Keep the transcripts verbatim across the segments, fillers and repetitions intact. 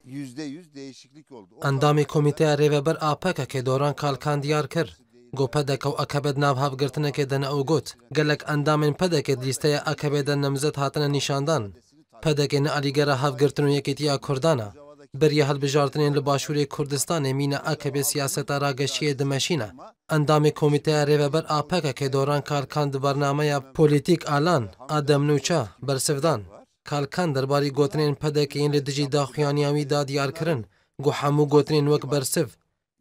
Yüzde yüz değişiklik oldu. O Endamê Komîteya Rêveber a P K K Doran Kalkan diyar kir, ku P D K û A K P di nav hevgirtinekê de ne û got, gelek endamên P D K di lîsteya A K P de nemzet hatine nîşandan. P D K ne alîgera hevgirtin û yekîtiya Kurdan e. Beriya hilbijartinên li Başûrê Kurdistanê mîna A K P siyaseta rageşiyê dimeşîne. Endamê Komîteya Rêveber a P K K Doran Kalkan di bernameya Polîtîk Alan a Demnûça bersiv dan. Kalkan derbarî gotinên P D K yên li dijî daxuyaniya wî da diyar kirin, ku hemû gotinên wek bersiv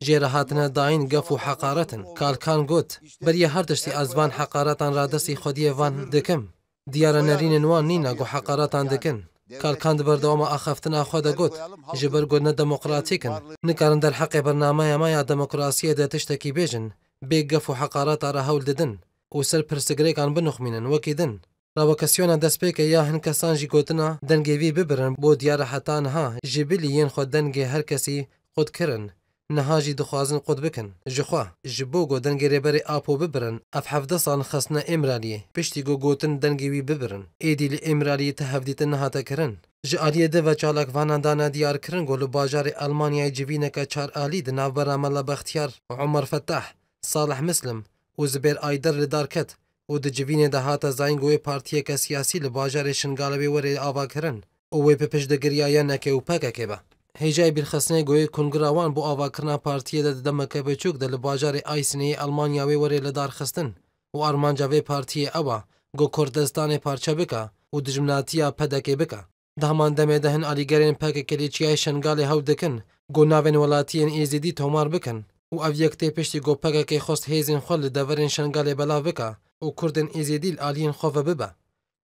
jê re hatine dayîn gef û heqaret in. Kalkan got, beriya her tiştî ez van heqaretan radestî xwediyê van dikim. Diyar e nerînên wan nîne ku heqaretan dikin. Kalkan di berdewama axaftina xwe de got, ji ber ku ne demokratîk in, nikarin derheqê bernameya me ya demokrasiyê de tiştekî bêjin, bê gef û heqareta re hewl didin û ser pirsgirêkan binixmînin wekî din. Rawekesyona destpêkê ya hin kesan jî gotina dengê vî bibirin bo diyar e heta niha ji bilî yên xwe dengê her kesî qut kirin. Niha jî dixwazin qut bikin. Ji xwe, ji bo ku dengê Rêberê Apo bibirin, ev hevdeh sal xistine Îmraliyê, piştî ku gotin dengê wî bibirin. Êdî li Îmraliyê ti hevdîtin nehate kirin. Ji aliyê din ve çalakvanan dane diyar kirin ku li bajarê Elmanyayê civîneke çar alî di navbera Mela Bextiyar û Omer Fetah, Salih Mislim û Zibêr Ayder li dar ket û di civînê de hate zayîn ku wê partiyeke siyasî li bajarê Şingalê wê were avakirin û wê bi piştgiriya Y N K û P K K be. Hêjayê bîrxistinê ku yê kongira wan bo avakirina partiyê de di demeke biçûk de li bajarê Aysinê yê Elmanya wê were lidarxistin û armanca vê partiyê ew e ku Kurdistanê parçe bike û dijminatiya P D K bike. Di heman demê de hin alîgerên P K K li Çiyayê Şengalê hewl dikin ku navên welatiyên Êzidî tomar bikin û ev yek tê piştî ku P K K xwest hêzên xwe li deverên Şengalê belav bike û Kurdên Êzidî li aliyên xwe ve bibe.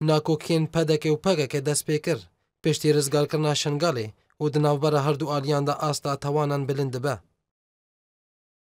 Nakokiyên P D K û P K K dest pê kir, piştî rizgarkirina Şengalê û di navbera her du aliyan de asta tawanan bilind dibe.